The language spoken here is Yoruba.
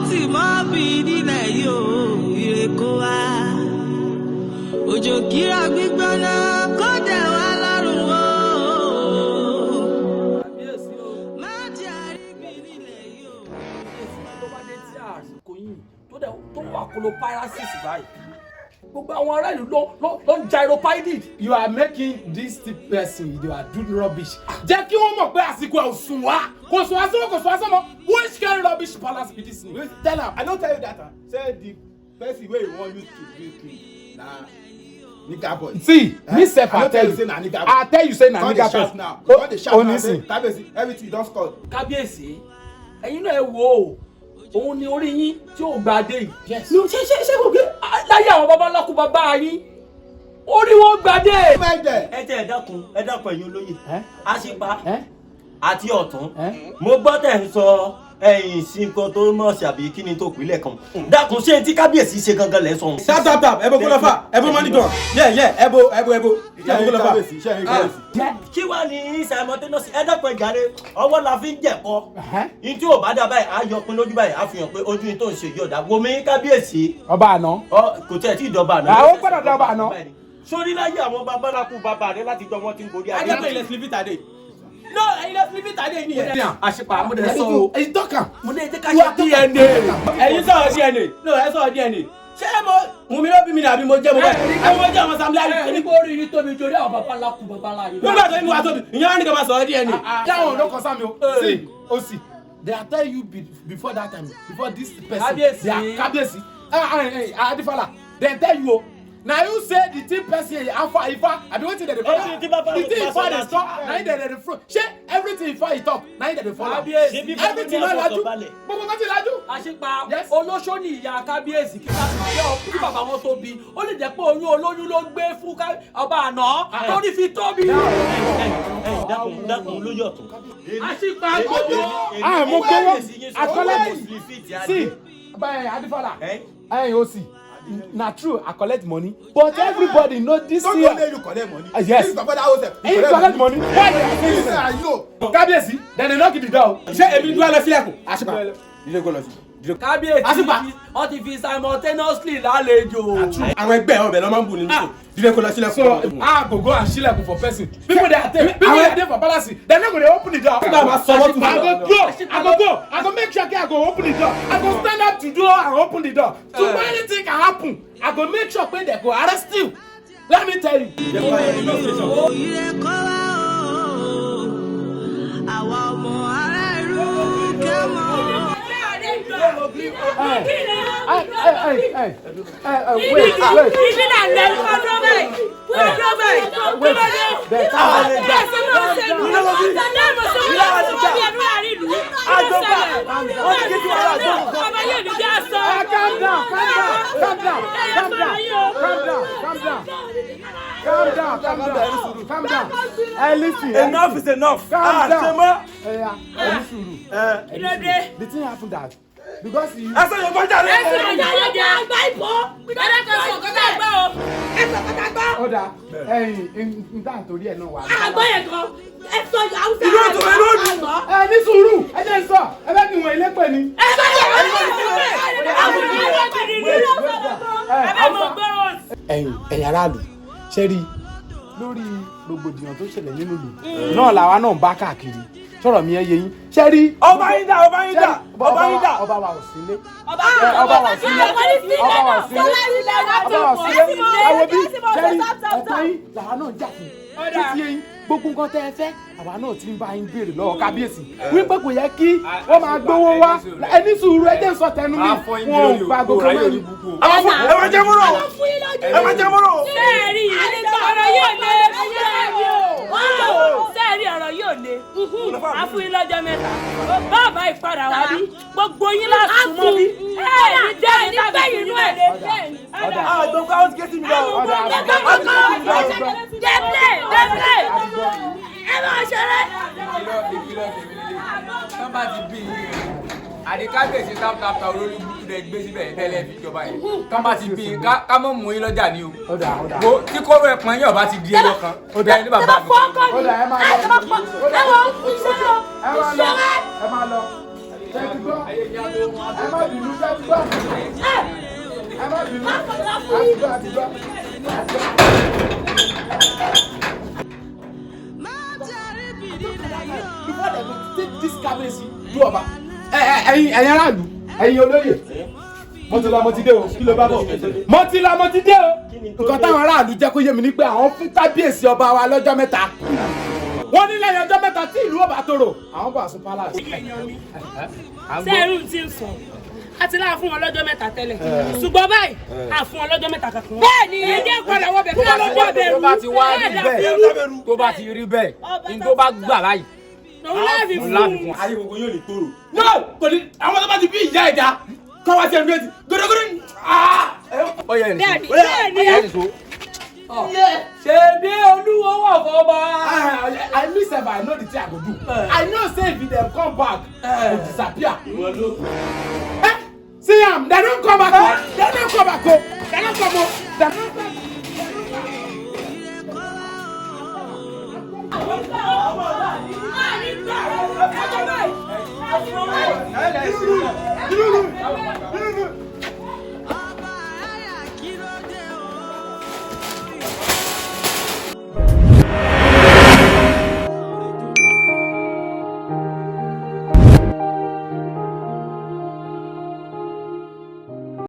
tì mọ́ bí nílẹ̀ yìí o, ire kó wá. Òjò kíra gbígbóná kó dẹ̀ wá lọ́rùn o. Kábíyèsí o. Má jẹ́ àríbi nílẹ̀ yìí o. Kábíyèsí, tó bá dé tí àsìkò yìí tó dẹ̀ tó wà kolo paralysis báyìí, gbogbo àwọn ará ìlú ló ń gyropidid. You are making this person, you are doing rubbish. Jẹ́ kí wọ́n mọ̀ pé àsìkò ẹ̀ ò sùn wá, kò sùn wá sọ́wọ́, kò sùn wá sọ́mọ́. Which kind rubbish palace be this? Tell am. I don tell you that say the person wey you wan use to be king na nigga boy. See, Eh? me sef I I no tell tell you you say na nigga boy. I tell you say na Come dey nigga shout person. now. Come dey shout now say Onisin. Kabiyesi, everything don spoil. Kábíyèsí, ẹ̀yin náà, ẹ wò ó, òun ni orí yín tí ò gba dé yìí. Yes. Ní ṣé kò gbé láyé àwọn baba ńlá kú bàbá yín, orí wọn gba dé. Ẹ tẹ, ẹ dákun, ẹ dákun, ẹ̀yin olóyè Eh? Àṣìpa Eh? àti Ọ̀tún. Eh? Mo gbọ́ tẹ̀ ń sọ ẹ̀yìn sí nǹkan tó mọ̀ sí àbí kí ni tó pínlẹ̀ kan. Dákun, ṣé tí kábíyèsí ṣe gangan lẹ́ sọ? Tap tap tap, ẹ bo kó lọ fà, ẹ bo money gun. Yeah, ẹ bo, ẹ bo, ẹ bo, ẹ bo kó lọ fà. Kábíyèsí, iṣẹ́ yín, kábíyèsí. Kí wàá ní simultaneous? Ẹ dákun, ẹ jàre, ọwọ́ la fi ń jẹ̀kọ́. Ẹ̀hẹ́. Ní tí ò bá dá báyìí, á yọ pin lójú báyìí, á fi hàn pé ojú yín tó ń ṣe yóò dá wọmi. Kábíyèsí, Ọba àná. ọ kò tẹ̀ tí ì dọba àná. Ah, ó gbọ́dọ̀ dọba àná. Sórí láyé àwọn babaláku bàbá rẹ láti jọ wọn ti ń gorí adé. Ajẹ́ pé ilẹ̀ silivita dé. No, ilẹ̀ silivita dé nìyẹn. Àṣìpa, mo dẹ̀ sọ o. Èyí tọ́ka. Mo ní ẹ jẹ́ ká ṣe DNA. Ẹ̀yin sọ̀rọ̀ DNA. No, ẹ sọ̀rọ̀ DNA. Ṣé mo Wùnmí ló bí mi ní àbí mo jẹ́ mo bẹ́ẹ̀? Àbí mo jẹ́ ọmọ Sam Larry? Ẹ ní kó rí yín tóbi torí àwọn baba ńlá kú baba ńlá yín. Nígbà tó ní wàá tóbi, ìyẹn wá ní ká máa sọ̀rọ̀ DNA. That one no concern me o. See o, see, they are tell you before that time, before this person. Kábíyèsí. They are kábíyèsí, ah ah eh, Adifala, dem tell you o. Na you say the thing person afa ifa abi wetin dem dey call am, Everything tí bàbá the thing rẹ̀ Ifa bá dey sọ. talk, na him dem dey follow. Ṣé everything Ifa he talk, na him dem dey follow am? Kábíyèsí. Ṣebí Everything bàbá náà ní lajú, àfọkànbalẹ̀. gbogbo kan ti lajú. Àṣìpa, Yes. olóṣó ni ìyá kábíyèsí. Kí bàbá wọn tóbi, ó lè jẹ́ pé oyún olóyún ló gbé fún ọba àná torí fi tóbi. Ẹ dákun, dákun, olóyè Ọ̀tún. Àṣìpa, gbogbo. Ah, mo gbowó. I I see, bye, Adifala. Eh? Ẹyin o, see, na true I collect money, but everybody know this Don't year. go only you collect money. Ah, yes. This is your father house sef. He collect money. Why you dey This say I know. Kábíyèsí, dem dey knock the door o. Ṣé èmi dúró lọ sílẹ̀kùn? Àṣìpa, dídé kó lọ sí. Kábíyèsí, Àṣìpa. wọ́n ti fi simultaneously lálejò. Àwọn ẹgbẹ́ ọbẹ̀ lọ́ máa ń bù nínú sọ. Dídé kó lọ sílẹ̀kùn. So I go go and ṣílẹ̀kùn for person? People dey attend, people dey dey for palace, dem no go dey open the door. Nígbà máa sọ wọ́n tún. I go go, I go go, I go make sure say I go open the door. I go stand up to door and open the door. So when anything can happen, I go make sure say dem go arrest you. Let me tell you. Ire kó wá o, àwa ọmọ ará ìlú kẹ́mọ́. Hey, hey, hey, hey, hey, wait, wait. Ibi náà lẹ kó dúró báyìí, kó dúró báyìí, kí ló dé? Then calm down. Ẹ ṣe máa ṣe ìlú náà, mo ṣe wọ́n ṣe wọ́n bí ẹnu àárín ìlú. Kí ló ṣẹlẹ̀? Ọmọ yóò ní jẹ́ sọ. Ah, calm down, calm down, calm down, calm down, calm down, calm down, calm down, calm down, calm down. Ẹ listen. Enough is enough. Calm Ah, down. ṣe mọ́. Ẹ ya, ẹ ní sùúrù. Kí ló dé? The thing happen that because you. Ẹ sọ Yorùbá jáde. Ẹ sì máa yáyé jẹ́ àgbá ìbò. Ẹ kàn sọ kọ́tà gbọ́ o. Ẹ sọ kọ́tà gbọ́. Ó dáa, ẹyin n tá nítorí ẹ náà wà. Àgbọ̀ yẹn gan. Ẹ sọ Haúsá. Ìlú ọ̀tún, ìlú ọ̀tún. Àgbọ̀. Ẹ ní sùúrù, ẹ jẹ́ n sọ, ẹ bẹ́ kí wọ́n ilé pè ní. Ẹ sọ Ẹ bá mọ̀ gbọ́rọ̀. Ẹ̀yin aráàlú, ṣe rí lórí rògbòdìyàn tó ṣẹlẹ̀ nínú ìlú náà làwa náà ń bá káàkiri. Sọ̀rọ̀ mi ẹ yé yín, ṣe rí. Ọba yín dà, ọba yín dà, ọba yín dà. Ọba wa ò sílé. Ọba wa ò sílé, ọba wa ò sílé, ọba wa ò sílé. Ẹ wo bí, ṣe rí ẹ̀tọ́ yín làwa náà ń jà fún títí yín. Gbogbo nǹkan tẹ́ ẹ fẹ́, àwa náà ti ń bá yín béèrè lọ́wọ́ kábíyèsí wípé kò yẹ kí wọ́n máa gbowó wá. Ẹ ní sùúrù, ẹ jẹ́ n sọ tẹnu mi. Wọn ò gba gbogbo mẹ́rin. Ẹ máa jẹ múrò. Ẹ máa jẹ múrò. Sẹ́ẹ̀rì ọ̀rọ̀ yóò le, sẹ́ẹ̀rì ọ̀rọ̀ yóò le. A fún yín lọ́jọ́ 3. Bàbá ìpadà wá bí gbogbo yín lá sùn mọ́ bí. Ẹ̀ẹ́dì jẹ́rìí tàbí inú ẹ̀. Ah, don't go out getting me down. Dẹ́pẹ́ dẹ́pẹ́, ẹ máa ṣeré. Ìkìlọ̀ tèmi nílé tán bá ti bí yín àdé kábíyèsí tap tap tap, olórí burúkú rẹ gbé síbẹ̀ tẹ́lẹ̀ fi jọba yẹn, tán bá ti bí yín, ká mọ̀ mú yín lọ́jà ní o. Ó dà, ó dà. Wo tí kóró ẹ̀pọ̀n yín ọba ti di ẹyọ kan bẹ́ẹ̀ ní bàbá mi. Ó dà, ẹ máa lọ. Ẹ wọ iṣẹ́ o. Ẹ máa lọ. Iṣẹ́. Ẹ máa lọ. Ṣé ti gbọ́? Ẹ má bínú, ṣé ti gbọ́? Ẹ má bínú. A ti gbọ́, a ti gbọ́. Before they go take this kábíyèsí do ọba. Ẹ̀yin ẹ̀yin aráàlú, ẹ̀yin olóyè. Mo ti lọ, mo ti dé o. Kí ló bá bọ̀? Mo ti lọ, mo ti dé o. Nǹkan táwọn aráàlú jẹ́ kó yé mi ni pé àwọn fún kábíyèsí ọba wa lọ́jọ́ mẹ́ta. Wọ́n ní lẹ́yìn ọjọ́ mẹ́ta tí ìlú ọba tòrò, àwọn bọ̀ àsun palace. Sẹ́ẹ̀rù ti ń sọ a ti láà fún wọn lọ́jọ́ mẹ́ta tẹ́lẹ̀, ṣùgbọ́n báyìí a fún wọn lọ́jọ́ mẹ́ta kankan. Bẹ́ẹ̀ni, ẹ jẹ́ padà wọ bẹ̀ kí wọ́n lọ́jọ́ bẹ̀rù. Tó bá ti wá rí bẹ́ẹ̀, tó bá ti rí bẹ́ẹ̀, ní tó bá gbà báyìí, òun láàfin òun fún láàfin un. fún. Ayé gbogbo yóò lè tóró. No, kò ní àwọn tó bá ti bí ìyá ẹ̀dá kọ́ wá sí ẹnu méjì gbódógbódó. Ó yẹ nìṣó. Bẹ́ẹ̀ni, bẹ́ẹ̀ni. Ó yẹ nìṣó. Ṣe bí olúwo wà fọba. I me sef, I know the thing I go do. I know say if dem come back, I go disappear. Eh, see am, dem don come back o. Dem don come back o. Dem don come o. Dem don come.